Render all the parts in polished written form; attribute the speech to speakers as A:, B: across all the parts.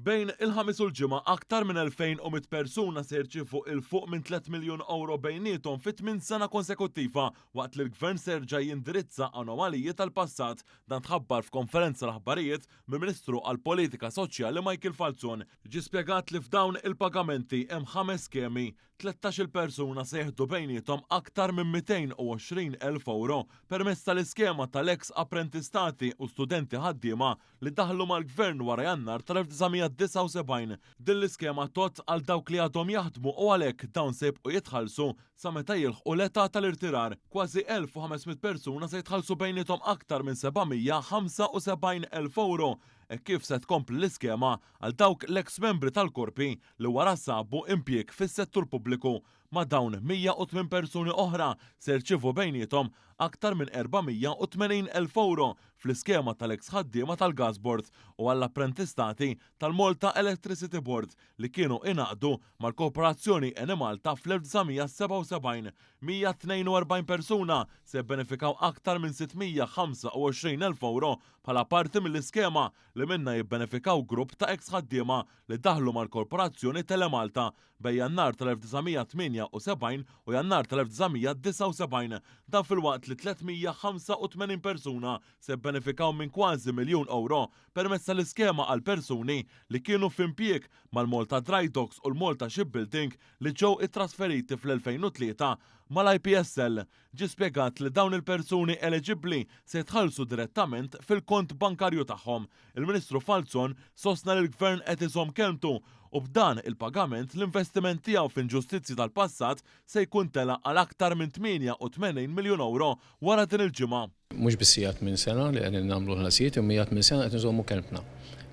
A: Bejn il-Ħamis u l-Ġimgħa aktar minn 2,100 persuna se jirċievu 'il fuq minn 3 miljun ewro bejniethom fi tmien sena konsekuttiva waqt li l-Gvern se jerġa' jindirizza anomaliji tal-passat. Dan tħabbar f'konferenza l-aħbarijiet mill-Ministru għall-Politika Soċjali Michael Falzon. Ġie spjegat li f'dawn il-pagamenti hemm ħames skemi 13-il persuna se jieħdu bejniethom aktar minn 220,000 ewro permezz tal-iskema tal-eks apprentistati u studenti ħaddiema li daħlu mal-Gvern wara Jannar tal-1979. Din l-iskema tgħodd għal dawk li għadhom jaħdmu u għalhekk dawn se jibqgħu jitħallsu sa meta jilħqu l-età tal-irtirar. Kważi 1,500 persuna se jitħallsu bejniethom aktar minn 775,000 ewro hekk kif se tkompli l-iskema għal dawk l-eks membri tal-korpi li wara sabu impjieg fis-settur pubbliku. Ma' dawn, 108 persuni oħra se jirċievu bejniethom aktar minn 480,000 ewro fl-iskema tal-eks ħaddiema tal-Gas Board u għall-apprentistati tal-Malta Electricity Board li kienu ingħaqdu mal-Korporazzjoni Enemalta fl-1977. 142 persuna se jibbenefikaw aktar minn 625,000 ewro bħala parti mill-iskema li minnha jibbenefikaw grupp ta' eks ħaddiema li daħlu mal-Korporazzjoni Telemalta bejn Jannar tal-1978 u Jannar tal-1979. Dan filwaqt li 385 persuna se bbenefikaw minn kważi miljun ewro permezz tal-iskema għal persuni li kienu f'impjieg mal-Malta Dry Docks u l-Malta Shipbuilding li ġew ittrasferiti fl-2003 mal-IPSL. Ġie spjegat li dawn il-persuni eliġibbli se jitħallsu direttament fil-kont bankarju tagħhom. Il-Ministru Falzon sostna li l-Gvern qed iżomm kelmtu u b'dan il-pagament l-investiment tiegħu f'inġustizzji tal-passat se jkun tela' għal aktar minn 88 miljun ewro wara din il-ġimgħa.
B: Mhux biss hija tmien sena li qegħdin nagħmlu l-ħlasijiet imma hija tmien sena qed inżommu kelmtna.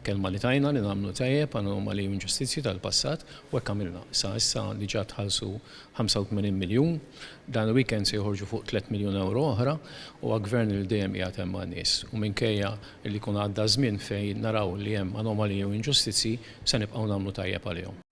B: Kelma li tajna li nagħmlu tajjeb anomaliji u inġustizzji tal-passat u hekk għamilna. Sa issa diġà tħallsu 85 miljun. Dan il-weekend se joħorġu fuq 3 miljun ewro oħra. Huwa gvern li dejjem qiegħed hemm għan-nies u minkejja li jkun għadda żmien fejn naraw li hemm anomaliji u inġustizzji se nibqgħu nagħmlu tajjeb għalihom.